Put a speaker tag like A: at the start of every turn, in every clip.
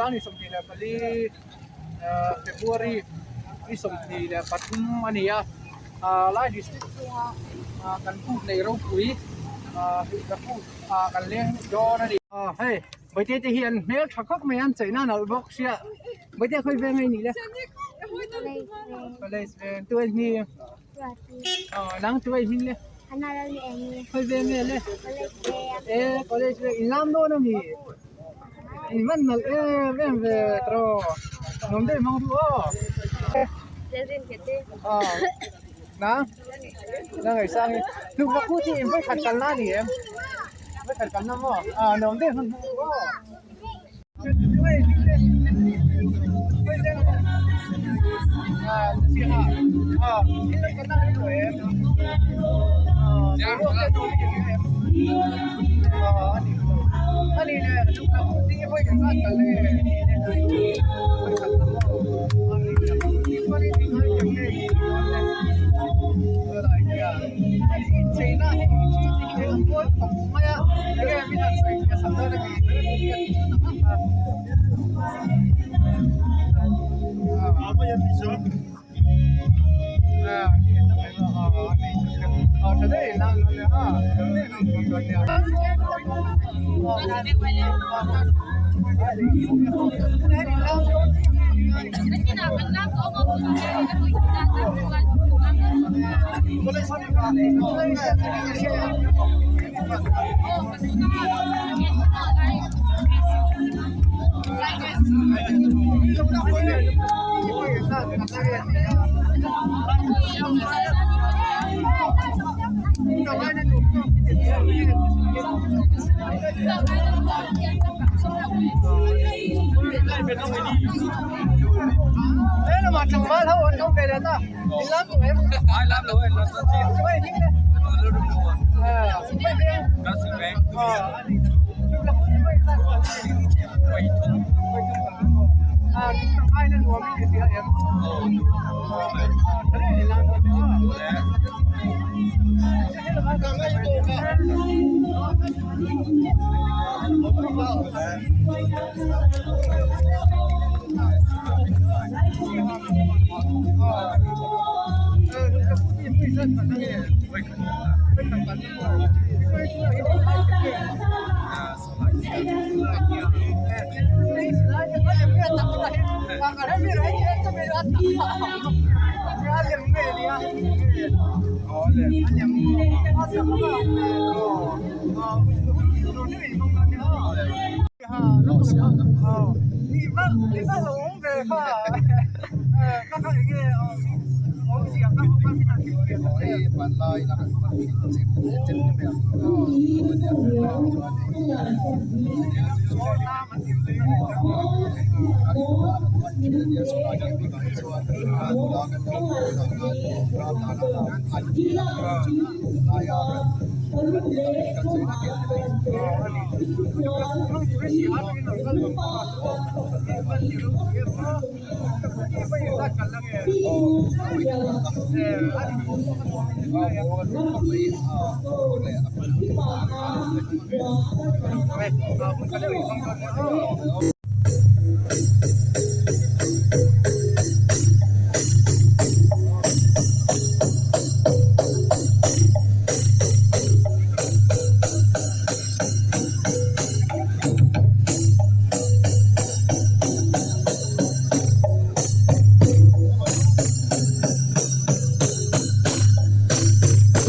A: Sangni 24 February ni 23 a ni a ah lai district chhunga ah kan kut nei ropui ah hlutna kut ah kan leng dawn a ni. Ah hei Bawihte te hi an hmel tha khawp mai a an cheina nalh bawk sia Bawihte khawi veng a i nih le? College veng tu a ni ah nang tu a i hming le? Khawi veng nge le? E college veng in lam dawn a mi? In van nalh em em ve tawh nuam deuh hmang duh aw. Ah nang nang ngaihsang hi hluk kut hi in vawikhat kalna a ni em? Vawikhat kalna maw? Ah nuam deuh hmang duh aw.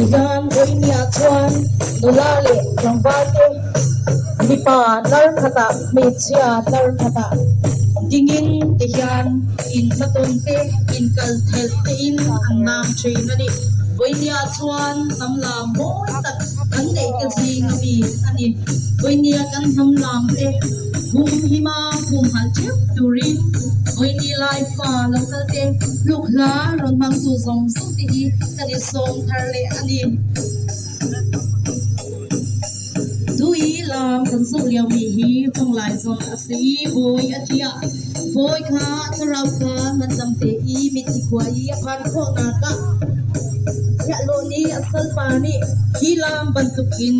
B: Tihian vawinia chuan nula leh tlangval te mipa lar khatah hmeichhia lar khatah dingin tihian inhmatawn te inkal thelh te in an nam thin a ni. Vawinia chuan hnam lam mawi tak kan neih te zing a mi a ni. Vawinia kan hnam lam te hum hima hum halh theuh turin vawini lai fa lo kal te hluk hla rawn hmang tu zawng zawng te hi kan insawm thar leh a ni. Tui lam kan zawh lio mi hi chunglai zawn a si i bawi a ṭiah. Bawi kha thlarau kha ngandam te i mithi khua i a phan khawhnak ah Thiahlawh nih a salpa nih hi lam bantukin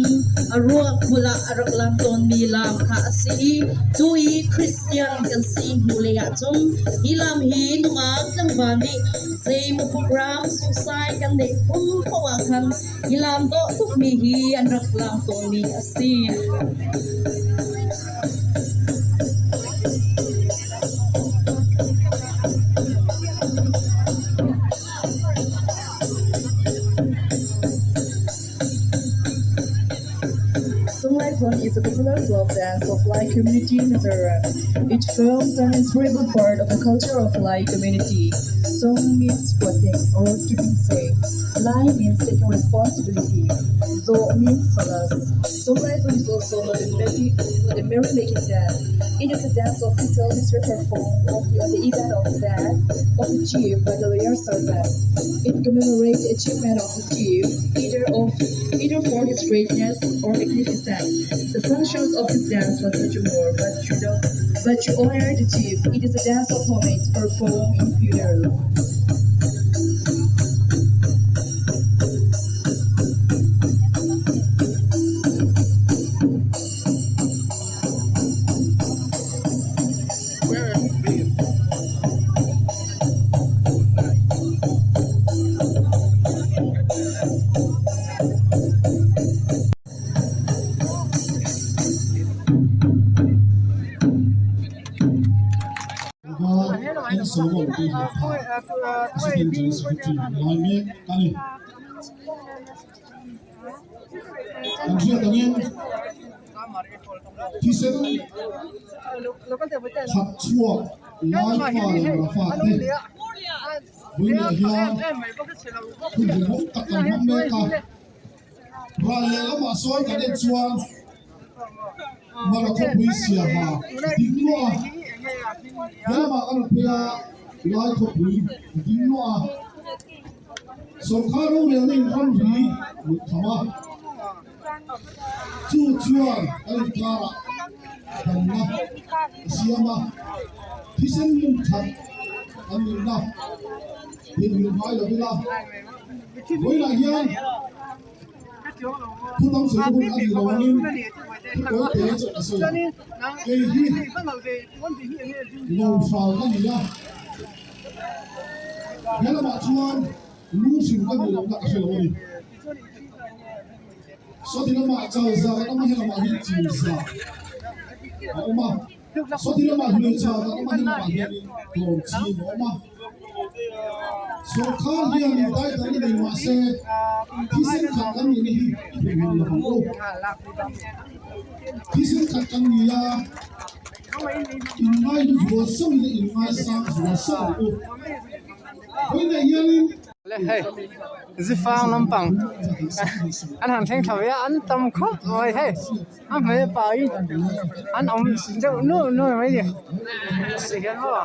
B: a ruak hmul ah a rak lang tawnmi lam kha a si i cu i Kristian kan si hnu lei ahcun hi lam hi nungak tlangval nih zeimaw program sungsai kan neih phun paoh ah khan hi lam dawh tukmi hi an rak lang tawnmi a si.
C: Sunglaison is a popular folk dance of Lai community in Mizoram. It forms an inseparable part of the culture of Lai community. Sung means protect or keeping safe. Lai means taking responsibility. Zo means solace. Sunglaison is also not a merry, not a merry-making dance. It is a dance of ritual performed only on the event of death of the chief by the royal servant. It commemorates the achievement of the chief, either of either for his greatness or magnificence. The functions of this dance was not more, but to the, but to honor the chief. It is a dance of homage performed in funeral.
D: An hriat angin thisen khat chhuak lai fa leh rafa te vawiinah hian hun hlimawm tak kan hmang mek a, ral lehlamah sawn kan en chuan Mara khawpui siaha ding luah a, helamah kan rawn phei a lai khawpui ding luah a. Sawrkar rorelna in ramri min tham a, chu chuan kan inkarah damna a siam a, thisen hmun khat kan nihna theihnghilh ngai lo ila, vawiinah hian thu tam sawi hun a nih lo angin thu tawi te chu ka sawi ang, kei hi lo hral ka ni a. He lamah chuan lu hrim ka duh lohna ka hre lo a ni. Sawti lamah chalza kan awm a, he lamah hian chinza a awm a. Sawti lamah hmeichha kan awm a, he lamah hianin tlawmchin a awm a. Sawrkhar hian indaidarna nei mah se thisen khat kan nihna hi i theihnghilh lo ang u. Thisen khat kan ni a. Inngai hi zual sauh ila inngai sang zual sauh ang u. Vawiinah hianin.
A: Le hei zifang lampang an han thleng thla ve a an tam khawp mai hei a hmel pa hi an awm deuh nuai nuai mai a ni tikhian maw.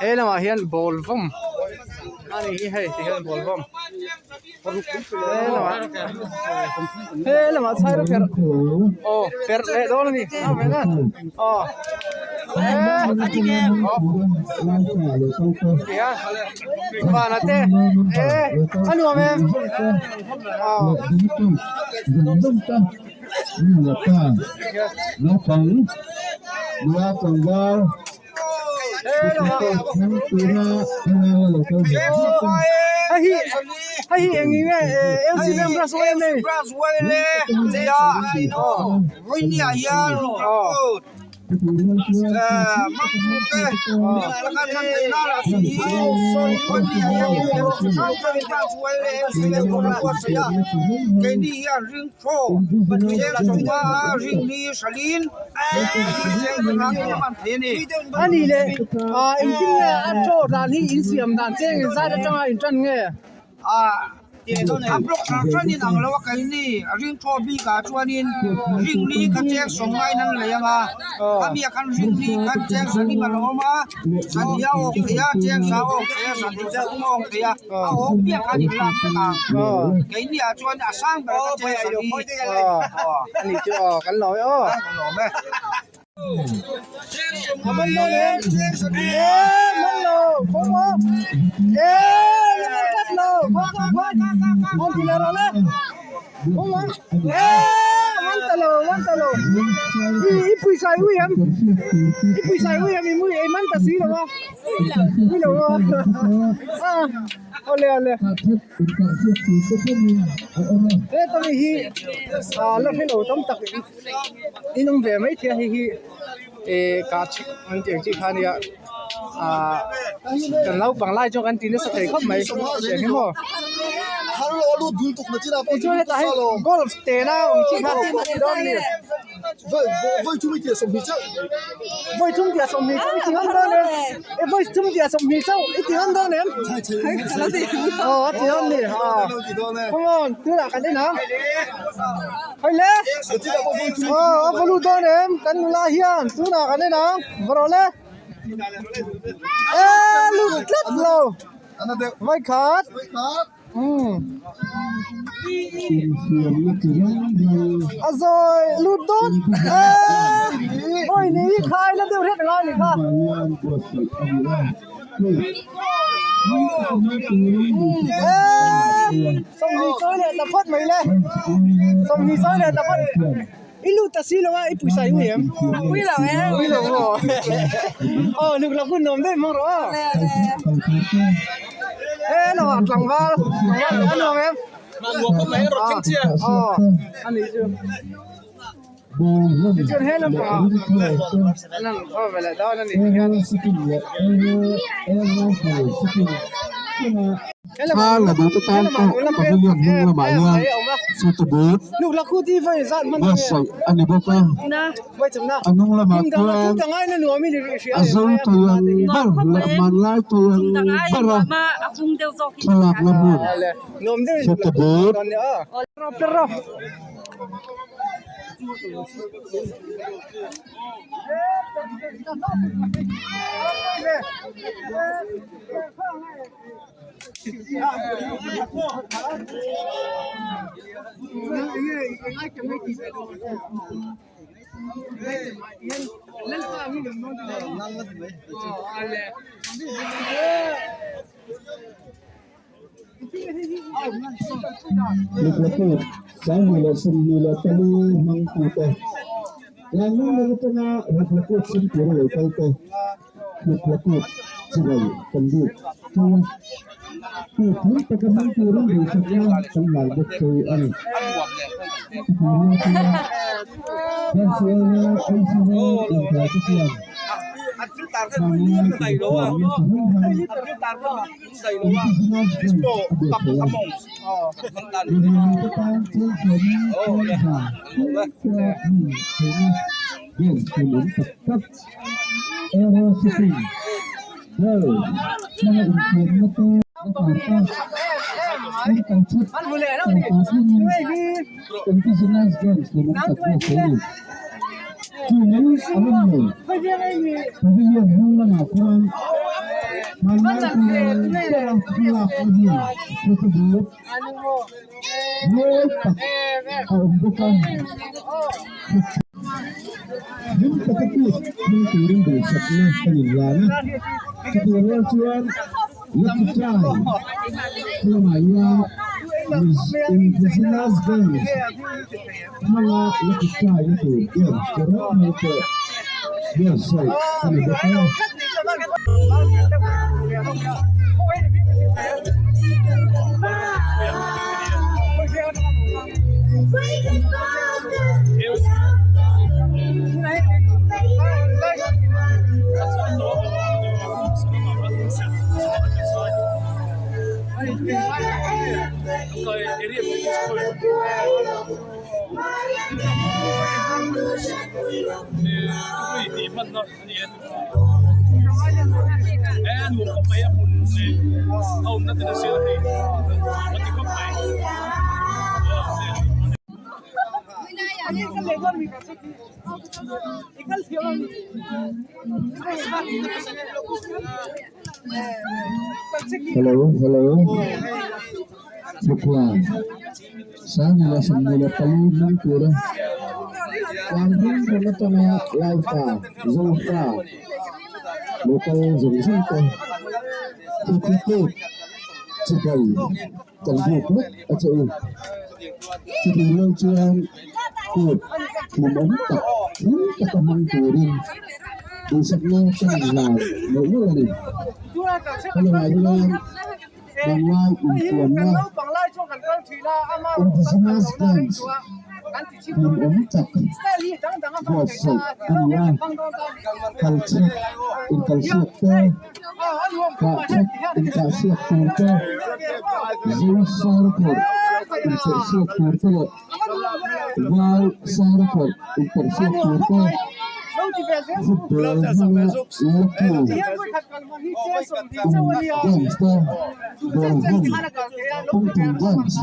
A: He lamah hian ball vawm a ni hi hei ti hian ball vawm he lamah he lamah chhaira perh aw perh leh dawn a ni aw Vana te eh a nuam em aw. Hei hi hei hi eng nge LC Members YMA Ani leh ah engtin nge a chaw dan hi in siam dan che eng zat atanga in tan nge?
E: A block hran hran in ang lo a keini a ring thaw bik ah chuanin ring li kha cheng sawm ngaiin an lei ang a khami ah khan ring li kha cheng sahlim a lo awm a sahnih a awk thei a cheng sa a awk thei a sahnih sahum a awk thei a a awk piah khan in lak vek ang keini ah chuan a sang ber kha cheng sahnih
A: ani chu aw kan lawm e aw
E: kan lawm e.
A: In awm ve mai thei a hei hi eh kah chhip an tih ang chi kha ania ahh kan naupang lai chuan kan ti nasa thei khawp mai tiang hi maw tichuan hetah hian golf tena awm chi kha a ni dawn a ni vawi thum tih 20 chauh i ti ngam dawn em eh vawi thum tih 20 chauh i ti ngam dawn em aw a ti dawn a ni aw come on tunah kan en ang. Hei le aw a va lut dawn em kan nula hian tunah kan en ang va rawh le eee lut tlat lo vawi khat umm a zawi lut dawn eee vawi ni hi khai la deuh hret angai a ni kha. Eee 20 chawi leh ta phawt mai le 20 chawi leh ta phawt i lut ta si lo a i pawisa i ui em ui lo e ui lo maw aw luk la hun nuam daih hmang rawh aw e lo ah tlangval tlangval a nuam em aw a nih chu. Tichuan he lampangah an han khaw ve leh dawn a ni tihian. He lamah he lamah hnung lam peng tak em em mai a awm a. Luklakhuti vawi zat hman nge vawi chumna him dang a thil dang aiin a nuam in i hria em mai a nuam deuhin luklakhuti dawn nia aw.
D: Luklatut, 2024 hmangtute Tlangval lam atanga Luklatut sim tura lo kal te Luklatut chibai kan bik cheu a, tih thar taka hmang turin duhsakna kan lak bawk cheu a ni. Chutih rual chuan Hmeichhia leh Hmeichhe inkai te chuan Hmanlai infiamna chi hrang hrang Mawi tak a awm bawk a, hlim taka kut hmang turin duhsakna kan inlan a, chutih rual chuan Lucky Chai lamah hian Indigenous Games hmanga Lucky Chai na tur games chi reng mai pawh buatsaih a ni bawk a.
F: Hello hello thutla 1024 hmang tura tlan hrang hrang atanga laifa zofa local zawng zawng te thutla chibai kan buk vek a che u chutih lai chuan kut hlimawm tak hlim taka hmang turin duhsakna ka han hlan mawlh mawlh a ni helaiah hian Hmanlai infiamna Indigenous Games hlimawm tak buatsaih a ni a, kalchhek inkalhriat te, kahchhek inkahhriat tur te, zu sar phawrh inperhhriat tur te leh vai sar phawrh inperhhriat tur te, football hmanga Liverpool Games te ball hun Pumping Games.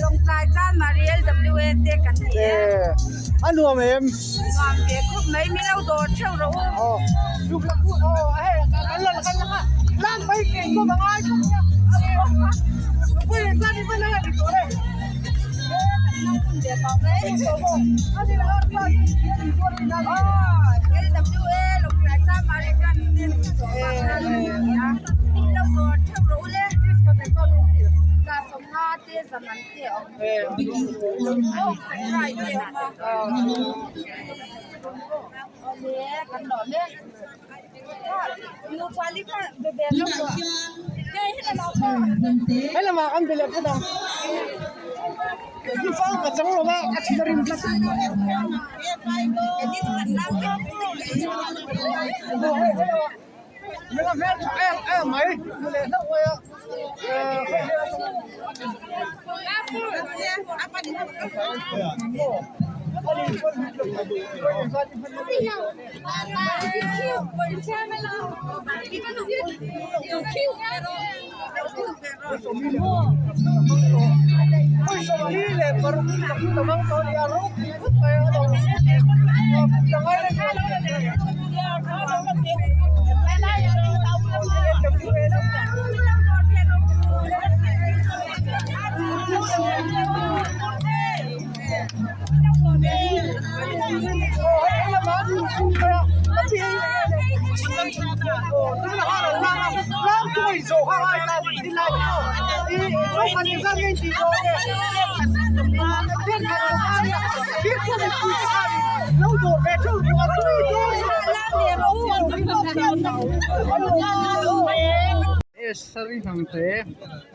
G: Lawngtlai chuan Mari LWA te kan ni e.
A: A nuam em?
G: Nuam ve khawp mai min lo dawr theuh rawh u. LWA Lawngtlai chuan Mari branch te min lo dawr theuh rawh u le. Sawmnga te zaman te a awm.
A: Helamah an be leh phawt ang. Ka chang lo va a thin a rim tlat. Nula hmel tha em em mai hmu leh hlauh mai a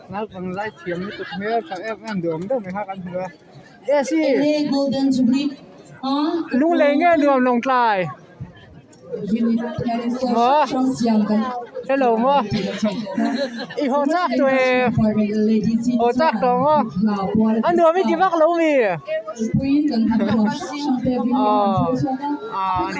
A: Naupang zai thiam lutuk hmel tha em em duh ang deuh mai kha kan hmu a lunglei nge nuam lawngtlai maw. Hello maw i haw chak tawh em haw chak tawh maw a nuam i ti vak lo mi aw a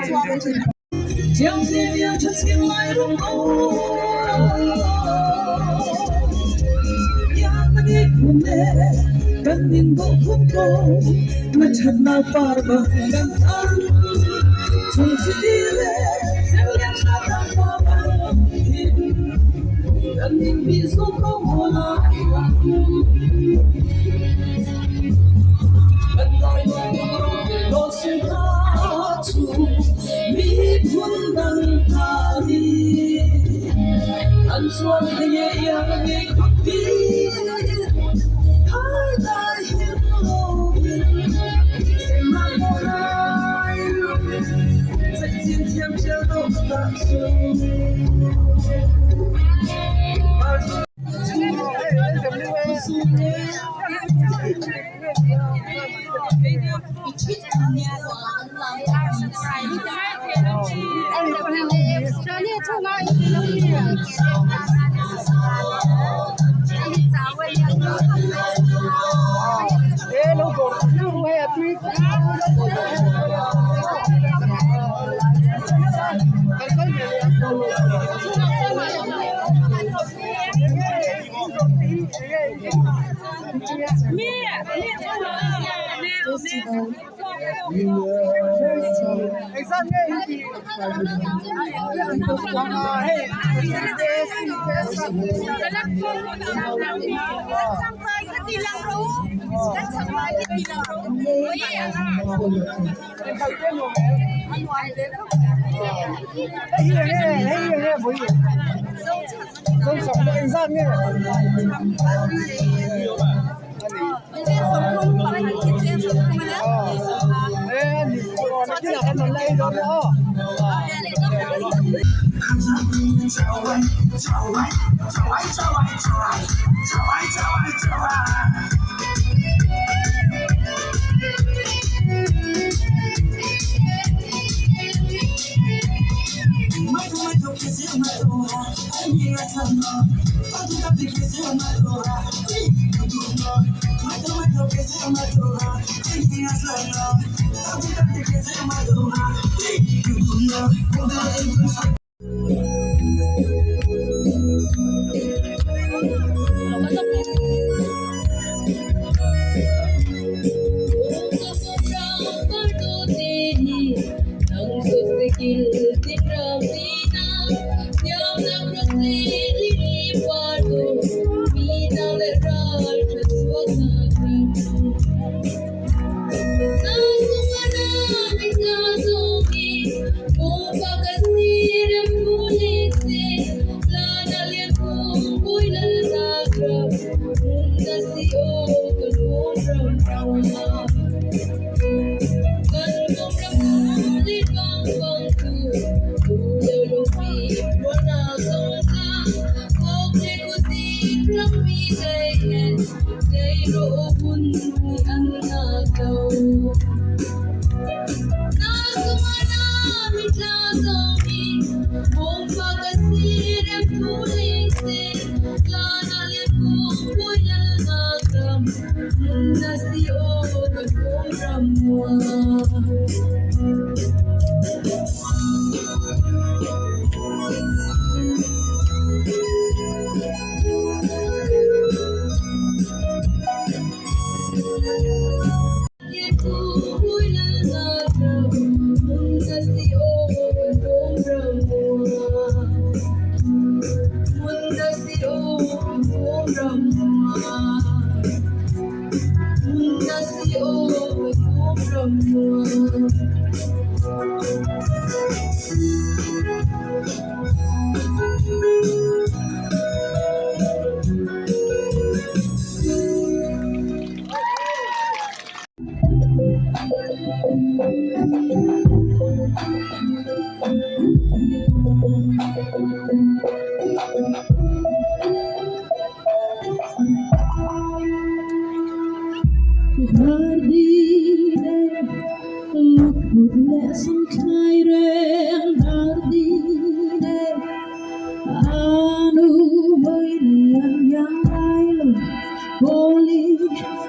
A: ni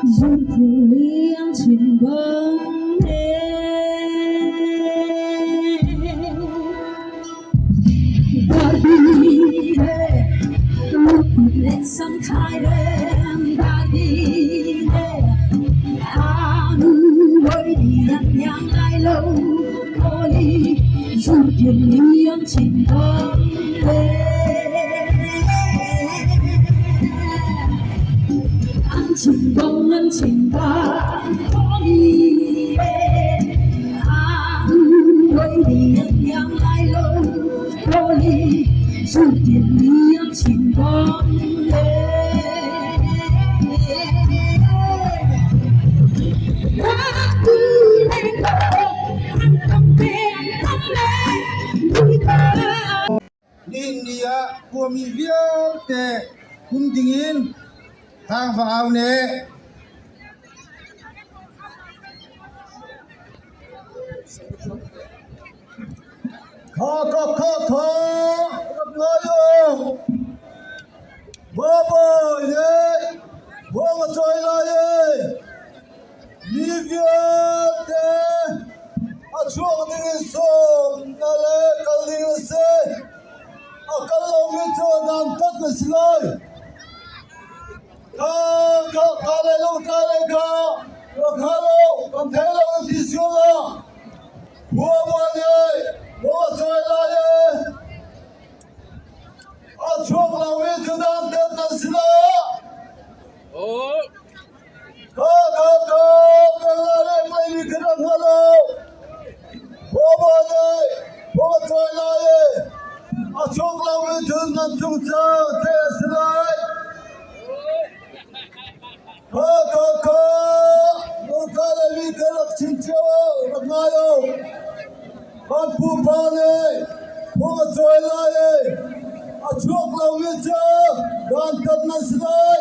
B: Zurthin liam chim bang e Dar di le luput le samthai rem dar di le a nu loi liang yang lai lo có li zurthin liam chim bang e 恩情共恩情不可以啊，为你样来路可以，注定你恩情共
E: Ni India khuami vialte kum dingin thang vangau ne
D: Kha kha kha kha rak ngai u. Babawi nih buang a cawi lai i mi vialte a chuak ding in sawm hna le kal ding a si. A kal lomi cu dantat na si lai. Kha kha kha le lo kha le kha rak hal u, kan thei lo na ti sual la. Bawipa nih buang a cawi lai i a chuak lomi cu dantat na si lai. Kha kha kha pengla le meili kha rak hngal u. Bawipa nih buang a cawi lai i a chuak lomi cu nan cung cu theh a si lai. Kha kha kha lungkha le mi kha rak chim cio u, rak ngai u. Kan pupa nih buang a cawi lai i a chuak lomi cu dantat nan si lai.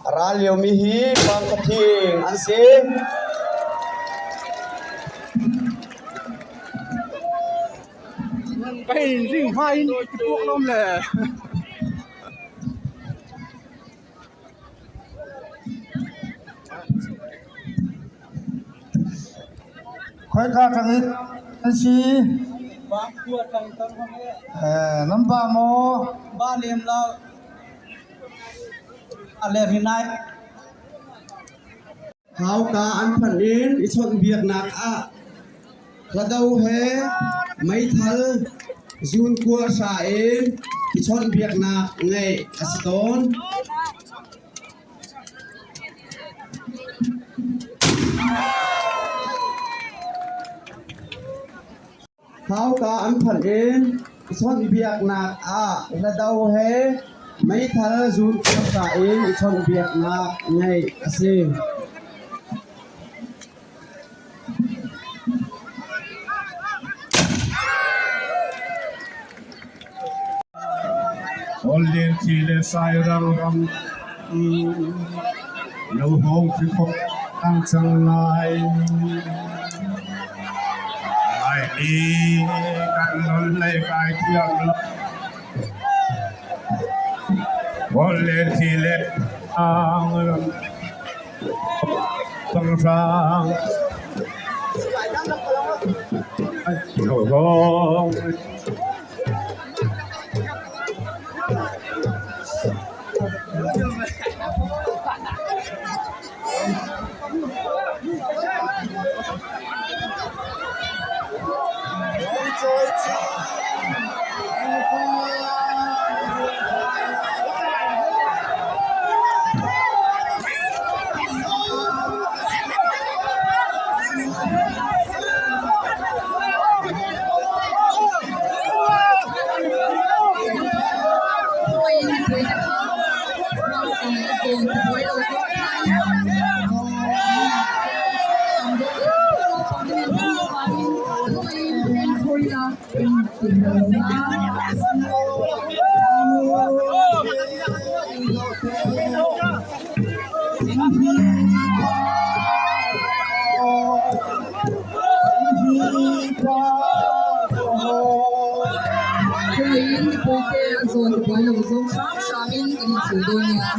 H: A ral liomi hi Pangkhathing an si.
A: Cái ring hoa in puak lom le.
E: Khoika ṭang in an si? Nan ba maw?
I: Ba lem lo. A le rinai.
H: Hauka an phanh in i chawnhbiaknak ah hlado he meithal zunkua hra in i chawnhbiaknak ngeih a si tawn. Hauka an phanh in i chawnhbiaknak ah hlado he meithal zunkua hra in i chawnhbiaknak ngeih a si.
J: Awllen thi le sairang ram lo hawng thlikhawp ang cang lai. Laimi kan non lei kai thiam lo. Awllen thi le ang ram pangrang lo hawng.
C: Khawngaihin mipuite a zawn buai lo zawng hram hramin kan inchhil dawn nia.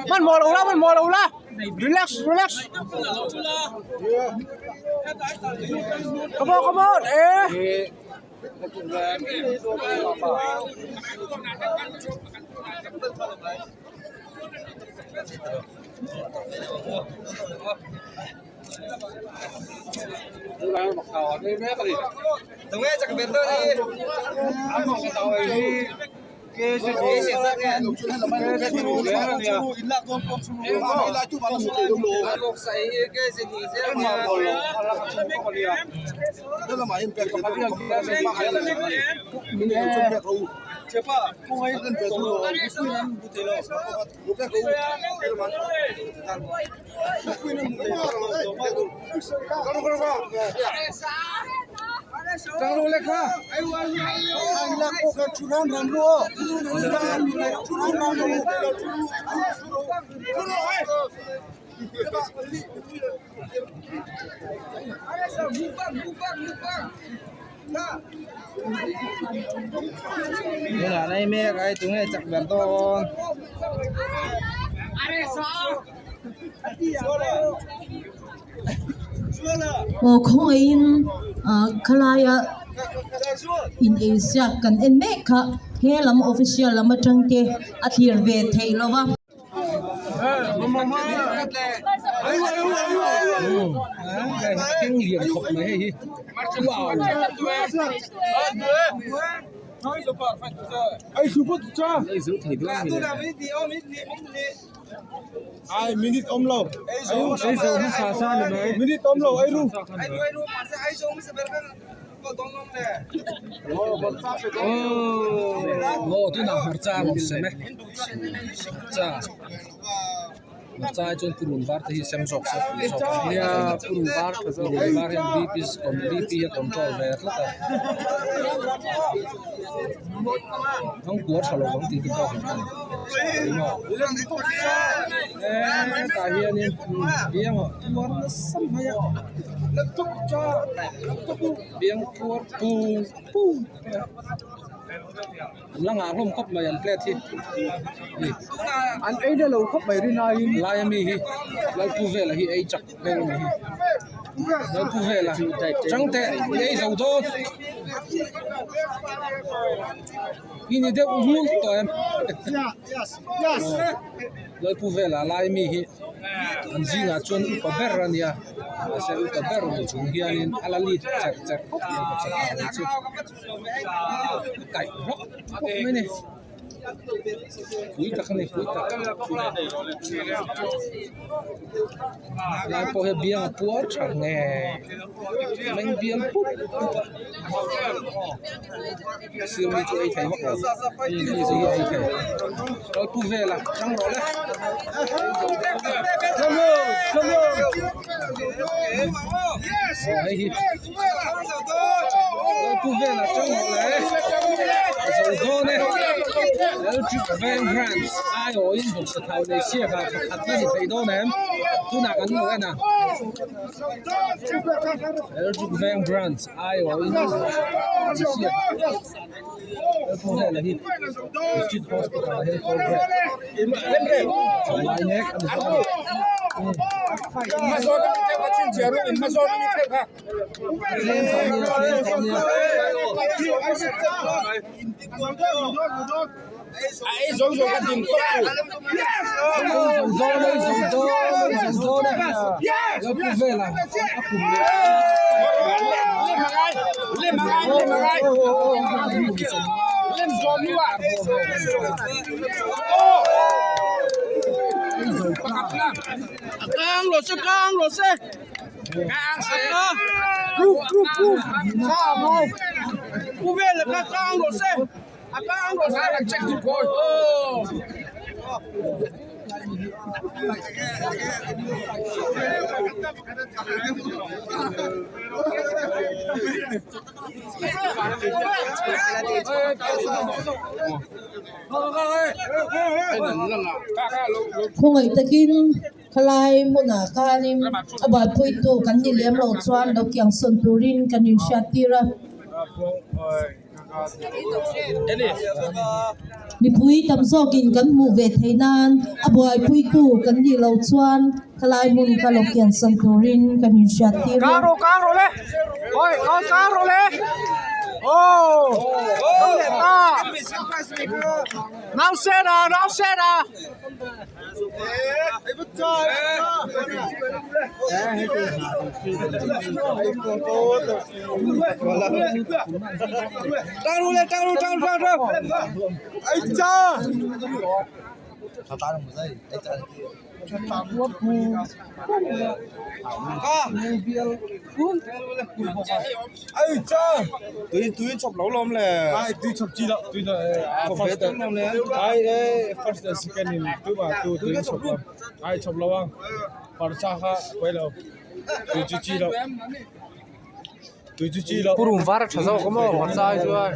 A: Hmanhmawh lo la hmanhmawh lo la relax relax come on come on eh
B: Aw khawngaihin ah khalaia in eiziak kan en mek kha he lam official lam atang te a thlir ve theih lo va.
A: An ei na lo khawp mai rin aiin lai ami hi lalpu vela hi ei chak hmel a ni hi.
K: Lo pu vel a chang teh i ei zo dawn i ni deuh ngur tawh em lo pu vel a lai mi hi an zingah chuan upa ber a nia mahse upa ber ni chung hianin a la lit cher cher khawp mai bawk a chu a kaih rawk rawk mai a ni. Pui tak a ni pui tak lai pawh hi biang a puar tha nge meng bial pup pup a sir mi chu ei thei vak lo mi chu ei thei kal pu vel a tang rawh le. Aw hei hi Lalpu velah tang rawh le a zo dawn e Electric Van Branch aiawhin bawksa thau nei siak ah pakhat na ni thei dawn em tunah kan lo en a Electric Van Branch aiawhin bawksa thau nei siak Lalpu velah hi District Hospital ah hian programe chho lai mek a ni bawk a ni.
B: Khawngaih takin Khalai hmunah khanin a buaipuitu kan ni lem lo chuan lo kiang sawn turin kan inhriat tir a. Mipui tam zawkin kan hmuh ve theih nan a buaipuitu kan nih loh chuan khalai hmun kha lo kian sawn turin kan inhriat tir a.
A: Purun var a tha zawk a maw a chai chuan.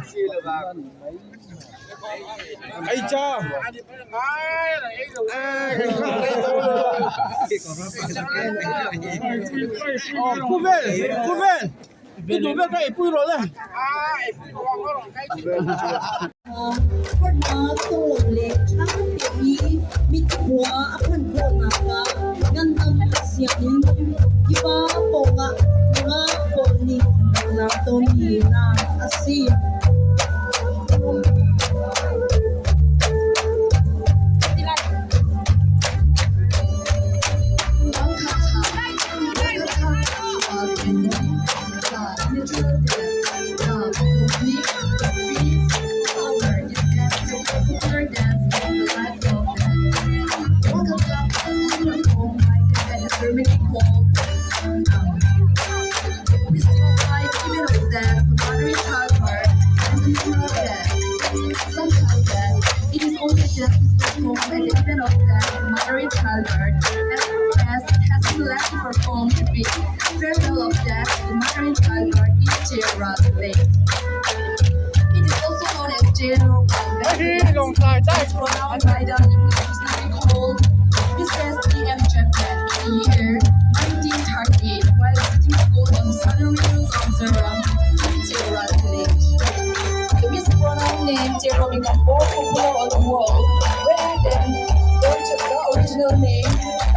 C: original name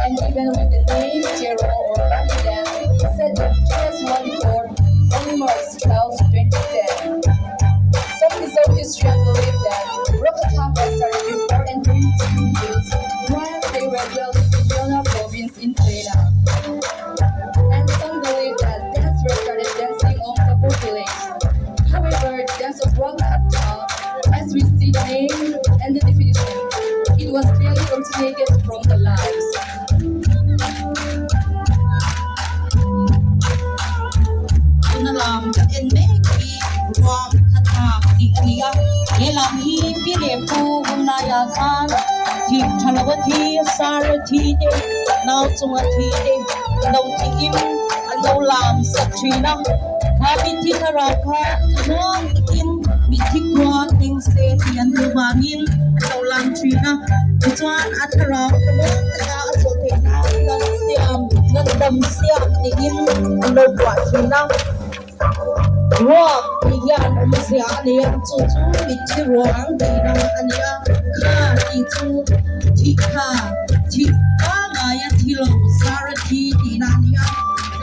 C: and even with the name Cheraw or Party Dance set in Guinness World Record on March 12, 2010. Some Mizo historians believe that Rokathlak was started before entering Chin Hills while they were dwelling in Yona province in China. And some believe that dance were started dancing on Kapu village. However, dance of Rokathlak, as we see the name and the definition, it was clearly originated from the lives.
B: Tuna lam kan en mek hi ruang kha thlak tih a ni a, he lam hi pi leh pu hun laiah khan thih tha lo a thi, sar a thi te, nau chung a thi te, lo thihin an lo lam sak thin a, kha mitthi thlarau kha thlamuang takin mitthi khua thleng se tih an duh vangin an lo lam thin a, tichuan a thlarau thlamuang taka a chawlh theih nan ngan siam ngan dam siam tiin an lo buah thin a. Ruak tih hian awmzia a nei a, chu chu mitthi ruang tihna a ni a, kha tih chu thih kha thih pangngaia thi lo zara thi tihna a ni a,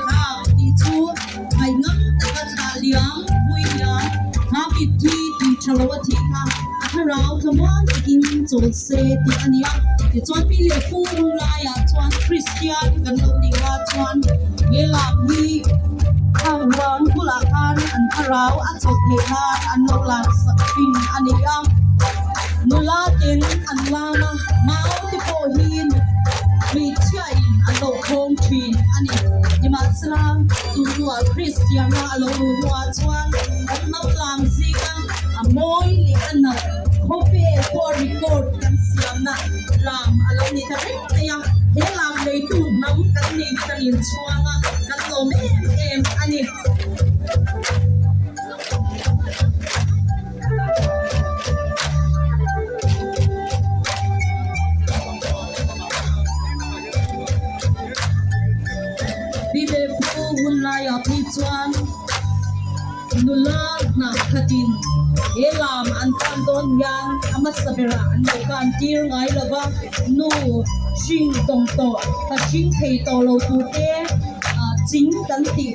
B: kha tih chu ngaihngam taka thlah liam vui liam kha mitthi tih tha lo a thih kha a thlarau thlamuan takin chawl se tih a ni a, tichuan pi leh pu hun laiah chuan Kristian kan lo nih hma chuan he lam hi Khang ruang bulah khan an thlarau a chawlh theih nan an lo lan sak thin a ni a, nula ten an lam a, mau te pawh hi hmeichhiain an lo khawng thin a ni. Nimahsela, tun hnuah Kristiana a lo luh hnuah chuan kan hnam lang zinga a mawi leh a nalh khawvel pawh record kan siamna lam a lo ni ta reng mai a, he lam neitu hnam kan ni kan inchhuang a, kan lawm em em a ni. Pi leh pu hun laiah phei chuan nula hnah khatin he lam an tan dawn hian a hmasa berah an lo kan tir ngai lo va, nu hring tawng tawh, pa hring thei tawh lo tur te ching kan tih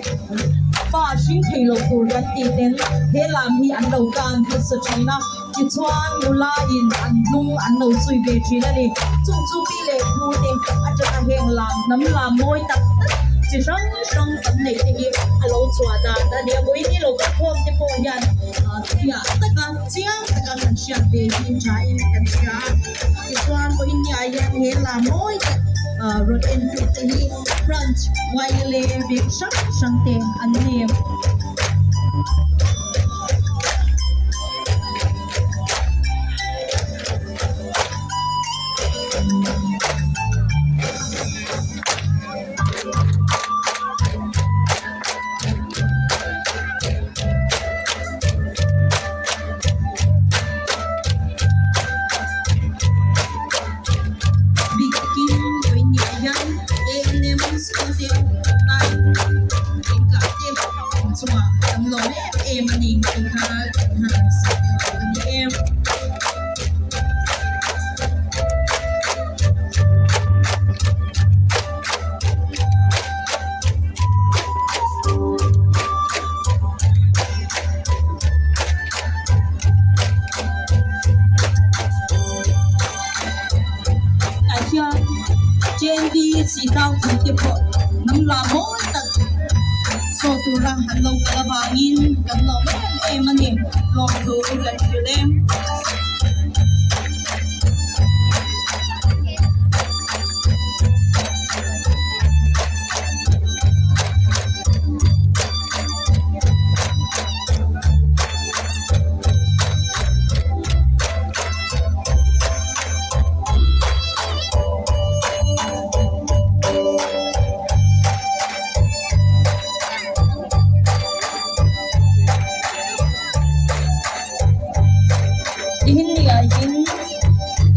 B: pa hring thei lo tur kan tih ten he lam hi an lo kan hmasa thin a, tichuan nula in an hnung an lo zui ve thin a ni. Chung chu pi leh pu te atanga heng lam hnam lam mawi tak tak chi hrang hrang kan neih te hi a lo chhuah dan a ni a, vawiin lo khawm te pawh hian fiah taka chiang taka kan hriat ve hi tha in kan hria a, tichuan vawiin ni ah hian he lam mawi tak rawn en tu te hi branch YLA veng hrang hrang te an ni. Bik takin vawiin ni ah hian ANM school te lai engkah te chungah kan lawm em em a ni tih kha kan han sawi tel duh a ni em. Tah hian JNV Sihlau tih te pawh hnam la mawi tak saw tura an lo kal avangin kan lawm em em a ni lawmthu kan hrilh em. Nihin ni ah hin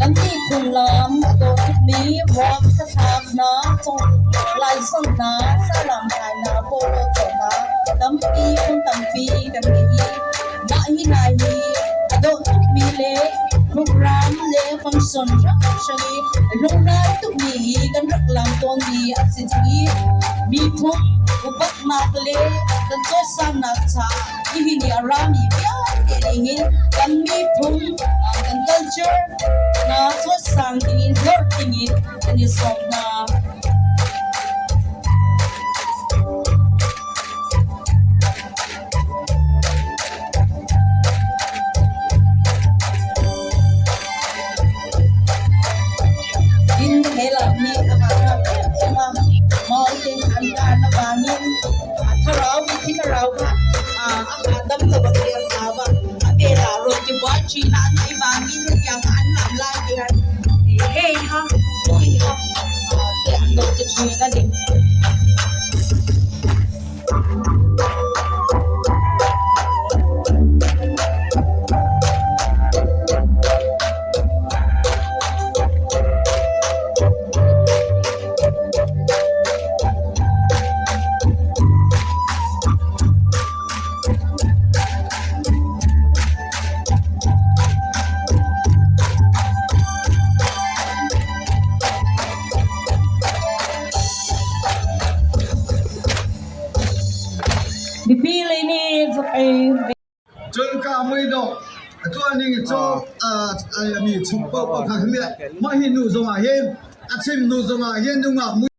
B: kan miphun lam a dawh tukmi ruak hlathlak hna, laizawng hna, saram hlai hna, pawlaw tuah hna tampi phun tampi kan ngei i mah hi hna hi a dawh tukmi le Program le function hrang hrang i hlunghlai tukmi hi kan rak lam tawnmi a si cang i miphun upatnak le kan cawisannak caah nihin i a rami vialte nih hin kan miphun kan culture hna cawisang dingin hlorh dingin kan i sawm hna. Tin he lam hi a hahdam em em a, maute an tan avangin a thlarau mithi thlarau kha a hahdam lo a ti an hlau a, a velah rawn ti buai thin a an tih vangin hetiang kha an lam lai te hian hei kha pui kha te an lo ti thin a ni.
L: Cun ka mui dawh a tuah ning i caw mi chung paohpaoh kha mah hi nu zongah hin a chim nu zongah hin nungak mui.